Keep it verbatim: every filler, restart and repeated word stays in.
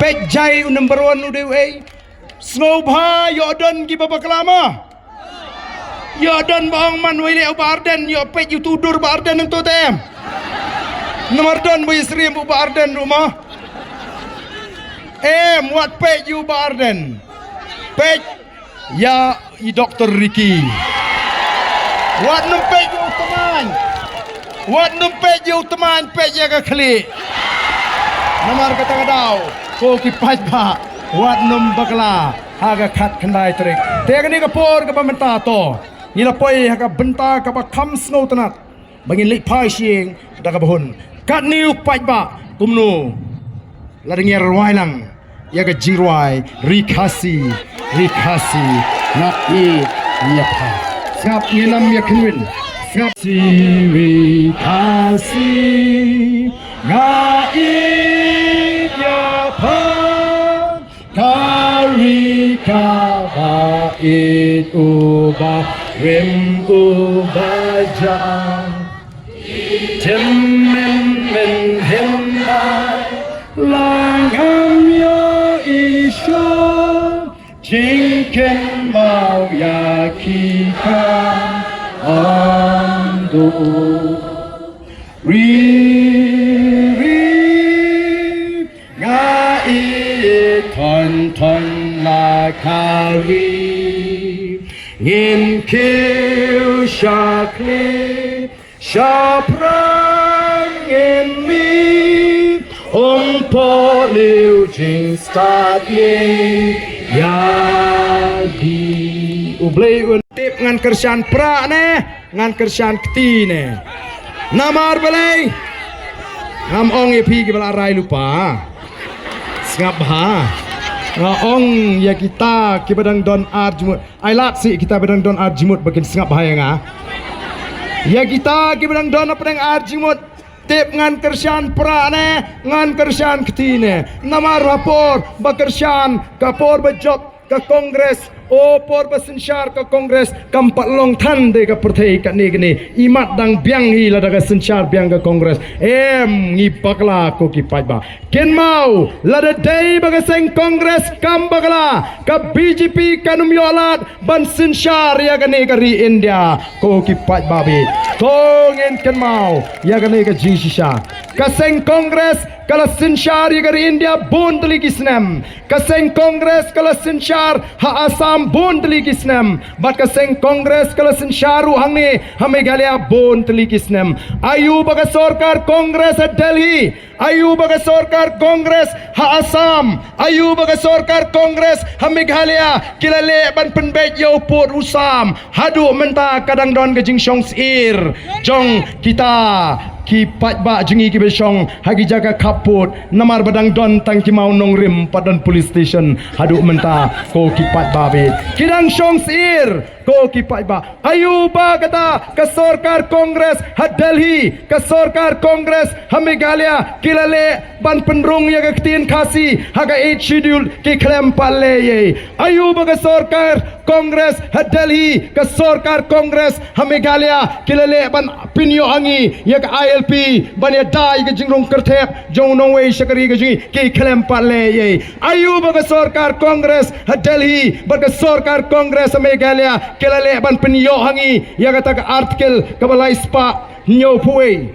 Peit jai u number one u dei u ei. Sngewbha ïoh don kiba bakla ma. Ïoh don ba ong man wei leh u Bah Ardent, ïoh peit ïa utu u dur Bah Ardent nangtu te em. Namar don ba ïasyriem u Bah Ardent ruh ma. Em, wat peit ïa u Bah Ardent. Peit ïa i Doktor Ricky. Wat nym peit ïa u tymmen. Wat nym peit ïa u tymmen, peit ïa ka khlieh. Namar kata ka daw ko ki paidbah, wat nym bakla ha ka khatkhyndai tarik. Te kane ka por kaba mynta to ngi la poi ha ka bynta kaba kham sngewtynnat ba ngin leit phai sha ïing da kaba hun. Katne u paidbah kumno, lada ngi rwai lang ïa ka jingrwai Ri Khasi, Ri Khasi, ngap ïa, ïa pha. Sngap, ngin ym ïa kynwin. Sngap. Si Ri Khasi, nga ïeit ïa pha. Ka ri kaba ïeit, uba rim, uba jam. Tymmen, men, hynrei la ngam ïohi shuh jingkynmaw ïa ki, kam ym duh. Ri, ri, nga ïeit thon thon la ka ri. Ngin kiew sha khlieh sha phrang, ngin mih, ym poi leh jingstad ïa ki. U Blei un tip, ngan kyrshan pra ne ngan kyrshan kti ne. Namar balei? Ngam ong ïa phi kiba la rai lypa. Sngap bha. Nga ong ïa kita kiba dang don ar jingmut. Ai lad seh kita ba dang don ar jingmut ba kin sngap bha ïa nga. Ïa kita kiba dang don hapdeng ar jingmut, tip, ngan kyrshan pra ne ngan kyrshan kti ne. Namar ha por ba kyrshan, ka por ba jop ka Congress, o por ba synshar ka Congress, kam pat long than de ka pyrthei katne katne. Imat dang biang hi lada ka synshar biang ka Congress. Em, ngi bakla ko ki paidbah. Kynmaw, lada dei ba ka seng Congress kam bakla, ka B J P kan ym ïoh lad ban synshar ïa kane ka ri India. Ko ki paidbah, bit to ngin kynmaw ïa kane ka jingshisha. Ka seng Congress ka la synshar ïa ka ri India bun tylli ki snem. Ka seng Congress ka la synshar ha Assam bun tylli ki snem. Bad ka seng Congress ka la synshar ruh hangne ha Meghalaya bun tylli ki snem. Aïu ba ka sorkar Congress ha Delhi, aïu ba ka sorkar Congress ha Assam, aïu ba ka sorkar Congress ha Meghalaya ki la leh ban pynbeit ïa u pud u sam? Haduh mynta ka dang don ka jingshong syier jong kita ki paidbah jong ngi kiba shong ha ki jaka khappud, namar ba dang don tang ki mawnongrim, pat don police station haduh mynta ko ki paidbah, bit. Ki dang shong syier ko ki paidbah. Aïu ba kata ka sorkar Congress ha Delhi, ka sorkar Congress ha Meghalaya ki la leh ban pynrung ïa ka ktien Khasi ha ka Eighth Schedule, ki khlem pat leh ei ei? Aïu ba ka sorkar Congress ha Delhi, ka sorkar Congress ha Meghalaya ki la leh ban pynïoh ha ngi ïa ka I L P ban ïada ïa ka jingrung kyrthep jong u nongwei sha ka ri ka jong ngi? Ki khlem pat leh ei ei. Aïu ba ka sorkar Congress ha Delhi bad ka sorkar Congress ha Meghalaya ki la leh ban pynïoh ha ngi ïa kata ka Article kaba lai spah hynñiewphew wei?